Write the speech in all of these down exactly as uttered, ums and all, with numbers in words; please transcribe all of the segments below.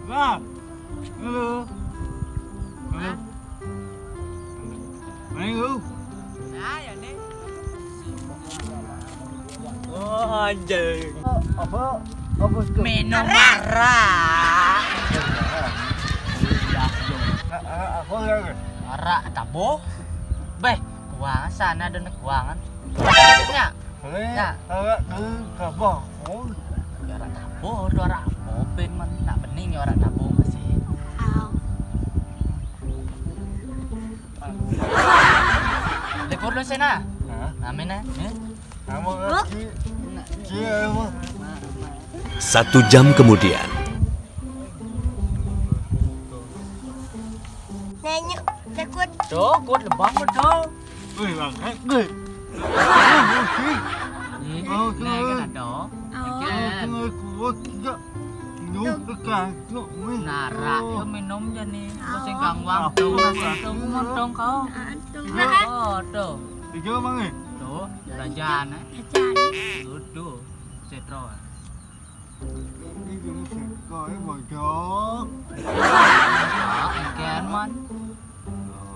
Bang. Halo. Halo. Halo. Nah, ya nih. Oh, anjing. Apa? Apa tuh? Minum arak. Arak apa ya? Arak tabuh. Beh, kuangan sana ada kuangan. Ya. Nah. Arak tu tabuh. Oh. Ya, arak tabuh, tu arak apa, Ben, man? Nak bening ya arak tabuh masih. Au. Lekor lu sana. Hah? Amin, eh? Eh? Nama kaki? Cie, apa? Satu jam kemudian. Nanya, takut. Tuh, kuat lebah kau tuh. Weh, bang, eh, weh. Ih, oh, naik kan ada. Oh, kan. Kuat juga. Nuk tekan, nuk, weh. Narak, yo minum je ni. Kau sing gangwang. Apa? Tuh, tuh, tuh, tuh, kau. Tuh. Oh, tuh. Tiga, bang, eh? Tuh, belanjaan, eh. Belanjaan. Tuh, tuh. Cetro, eh. Ini cuma seko, eh, bodoh. Ah, engken, man.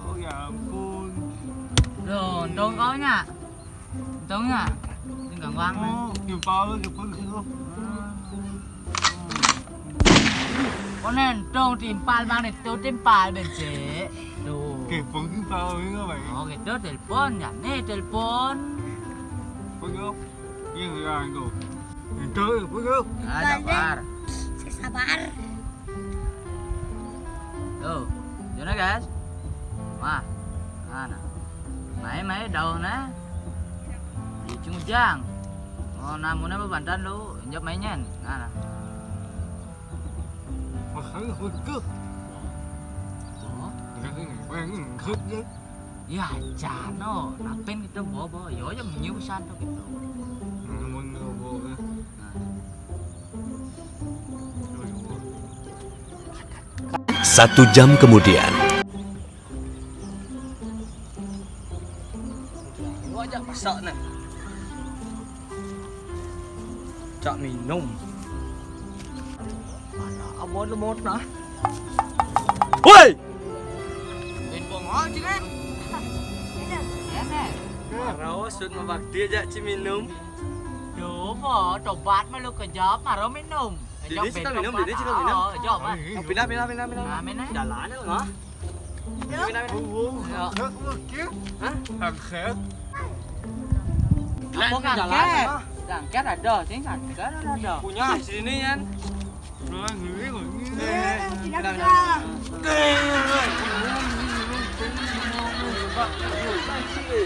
Oh, ya ampun. Loh, untung kau nya. Untung nya. Ini gangwang, man. Oh, timpal lu, timpal lu. Oh, nentong timpal, bang, itu timpal, becek. Tuh. Oke, bang, timpal ini apa ya? Oh, gitu, telepon, ya. Nih, telepon. Bang, iya, ya, itu. Itu, itu. Ah, sabar. Sabar. Tuh, gimana, guys? Wah, mana? Mai, mai, daun, eh. Di Cingujang. Oh, namuna bebantan lu, injak mainnya. Nah, nah. Makanya hudu. Oh. Makanya, makanya, hudu. Ya, jano, napin gitu, bobo. Yo, ya, menyiusan tuh gitu. Ngomong, bobo, eh. Nah. Satu jam kemudian. Lu ajak masak nih. Cak minum. Mana abon lemot nah. Woi! Main bongol, Cik, kan? Enak. Marawa sud mabakti aja, Ci, minum. Duh, mau tobat malu kejap, maro minum. Dini cika minum, dini cika minum. Oh, jawab, ah. Pindah, pindah, pindah, pindah. Nah, mana? Jalan, ya, mah. Pindah, pindah. Oh, oh, oh, oh. Hah? Angkat. Apa jalan, angkat? Mah. Angkat ada, sing angkat ada. Punya sini, Yan. Pulang dulu, ini. Eh, pindah, pindah.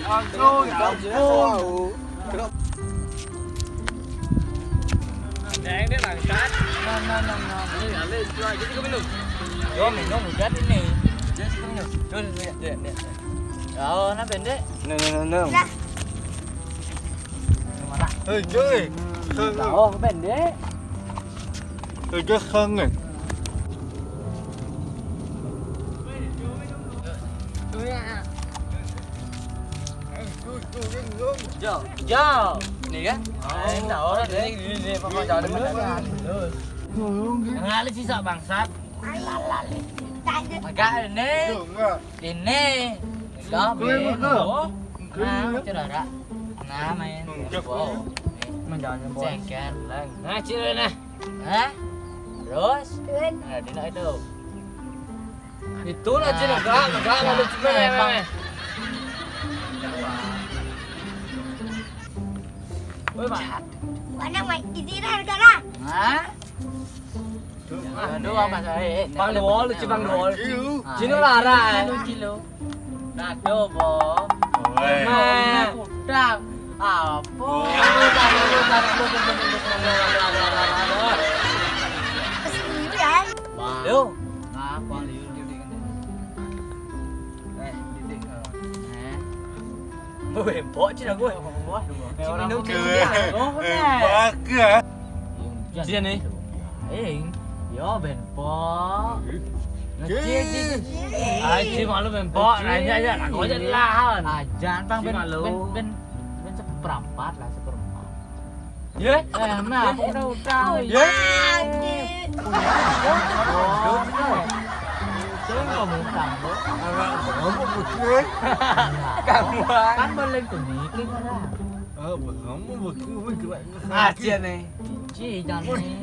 Aduh, ya ampun. Neng, dia bangsat. No, no, no, no. Ini habis, dua, jadi kau minum. Yo, minum, hujan ini. Jadi kau minum. Tuh, lihat, lihat, lihat. Oh, nah, pendek. No, no, no, no. Lah. Hei, cuy. Oh, pendek. Hei, cuy, kangen. Jauh, jauh. Nih kan? Lain tahu lah, ini, ini, ini, apa, jangan dulu. Ngalih sisa bangsat. Agak ini. Ini. Lah, main. Oh. Nah, cerara. Nah, main. Wow. Main jangan boy. Cengker, leng. Nah, cil, nah. Hah? Terus? Nah, dina itu. Itulah, Cina, gak, gak, lalu cepet, ya, emang. Woi, Pak. Mana, Mai? Di sini harga lah. Hah? Aduh, apa saya? Bang Dol, Ci, Bang Dol. Cino lara, eh. Cilo, cilo. Nado, Bo. Woi. Mah. Utang. Apa? Aduh, aduh, aduh, aduh, aduh. Sendirian. Wah. Yo. Ngapa liur gitu kan? Eh, didik. Eh. Woi, bocil aku. Wah, minum. Oh, nah. Baka. Dia nih. Eh, yo, ben po. Ngecil, cil. Ai, cil malu ben po. Nanya aja, aku aja lah. Ajan, Bang, ben, ben, ben, ben seperempat lah, seperempat. Ye? Eh, nah, udah, udah. Ye? Anjing. Oh, Kamu, kamu. Kamu, kamu. Kan boleh tuh mikir lah. Oh, kamu begitu, begitu. Ah, cia nih. Ci, jangan nih.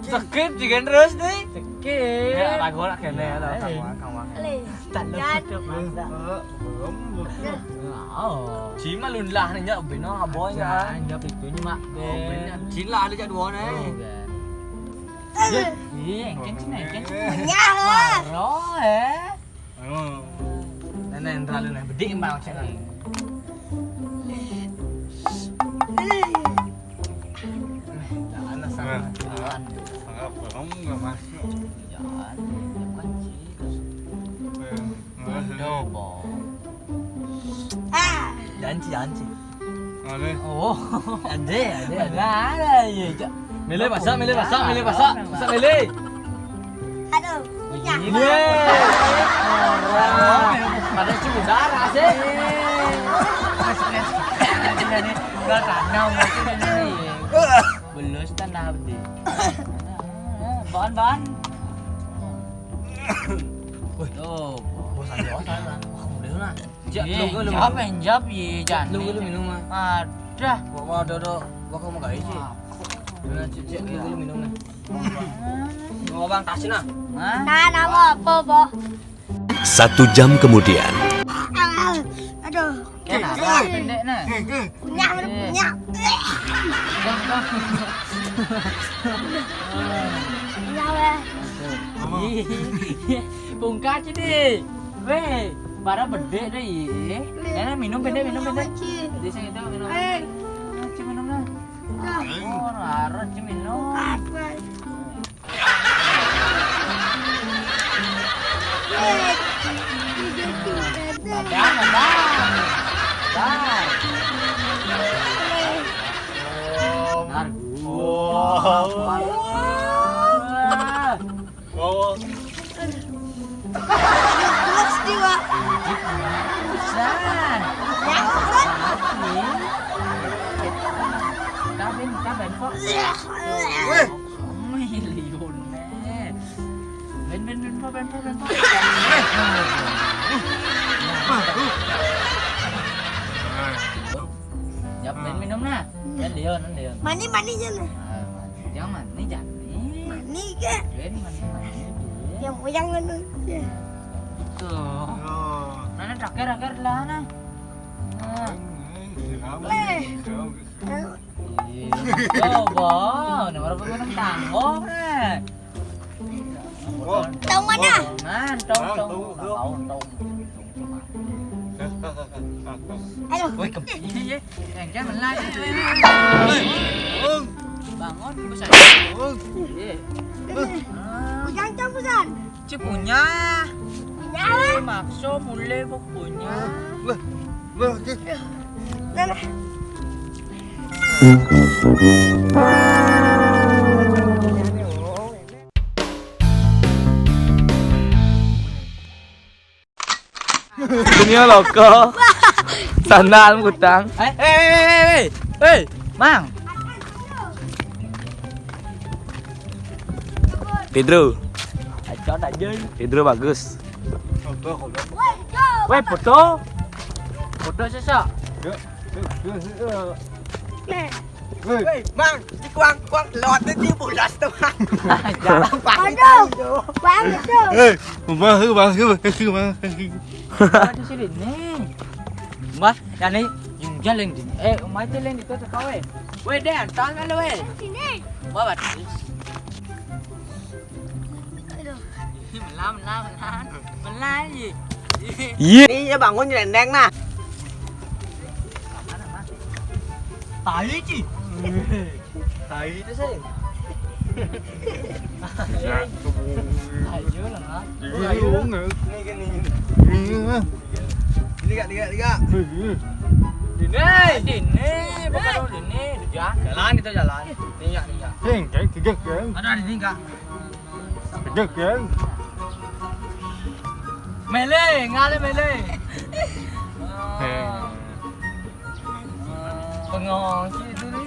Sakit juga terus nih. Sakit. Ya, lagu lah kene ya, kamu, kamu. Tanda Jan. Hidup masa. Oh. Cima lun lah nih, nyak beno aboy ya. Nyak itu nyemak. Oh, bener. Cila ada jak dua nih. Oh, kan. Iya, kenceng nih, kenceng. Nyala. Roh, eh. Oh. Nenek terlalu nih, bedik mbak cina. Jangan lah, sana. Nah, jangan. Anggap kamu nggak masuk. Jangan, ya kan sih. Eh, nggak masuk. Aduh, Bang. Ah. Janji, janji. Ada. Oh. Ada, ada, ada. Nggak ada, ya, Cak. Milih masak, milih masak, milih masak. Masak milih. Aduh, punya. Ini. Pada cuma darah sih. Udah tanam, mungkin ini. Belum tanam, deh. Bahan-bahan. Wih, tuh. Bosan, bosan lah. Wah, udah lah. Jak, eh, lu, lu. Jawab, eh, jawab, ye, jangan. Lu, lu minum, ah. Ada. Gua, gua ada, ada. Gua kamu gak isi. Wah. Udah, cek, cek, lu, lu minum, nih. Gua bang, tasin, ah. Hah? Nah, nama apa, Bo? Satu jam kemudian. Aduh. Kena, pendek, nah. Punya, punya. Punya, weh. Bungka aja deh. Weh, para bedek deh, iya. Nah, minum, pendek, minum, pendek. Di sini tuh, minum. Eh. Ci minum, nah. Oh, larut, ci minum. Dadah, dadah. Dah. Bentar. Wah. Wah. Wah. Terus dia. Bukan. Ya, terus. Kabin, kabin kok. Weh. Wih, Lionel. Ben, ben, ben, ben, ben, ben. Wah, tuh. Ya, ben minum nah. Ben Leon, ben Leon. Mani, mani aja lah. Ah, mani. Jangan mani, jangan mani. Mani ke? Ben mani, mani. Yang uyang anu. Tuh. Oh. Nah, nah, terakhir, terakhir lah, nah. Nah. Eh. Iya. Coba, nomor apa minum tanggung, nah. Oh. Tong mana? Nah, tong, tong, tong, tong. Aduh. Woi, kem-, iya, iya. Yang jangan lah, iya, iya, iya. Hei, Ung. Bangun, besar. Ung. Iya. Ujang, Cang, besar. Ci punya. Punya apa? Ci makso mulai pokoknya. Wah, wah, oke. Nah, nah. Dunia loko. Sandal kutang. Eh, eh, eh, eh, eh, eh, Mang. Pedro. Ayo, tak jadi. Pedro bagus. Weh, foto. Foto sesok. Yuk, yuk, yuk, yuk. Nih. Woi. Woi, Mang, di kuang-kuang lewat di bulas tuh, Mang. Jarang pakai. Aduh, kayu. Bang, itu. Eh, Bang, Bang, Bang, Bang. Di sini nih. Mbah, ya nih, yang jalan di. Eh, Umar itu lain itu tuh kau, eh. Woi, deh, antar kan lu, eh. Sini. Bawa batis. Aduh. Melah, melah, melah. Melah, iya. Iya. Iya, bangun, nyelendeng, nah. Tai, Ci. Tai itu, saya. Iya. Ayo, lah. Iya, iya. Ini kan, ini. Iya. Ini gak, ini gak, ini gak. Iya. Ini, ini, bukan ini, jalan. Jalan itu, jalan. Ini gak, ini gak. Sing, kayak tiga, kan? Ada di sini, Kak. Tegak, kan? Mele, ngale mele. Heh. Bengong sih itu nih.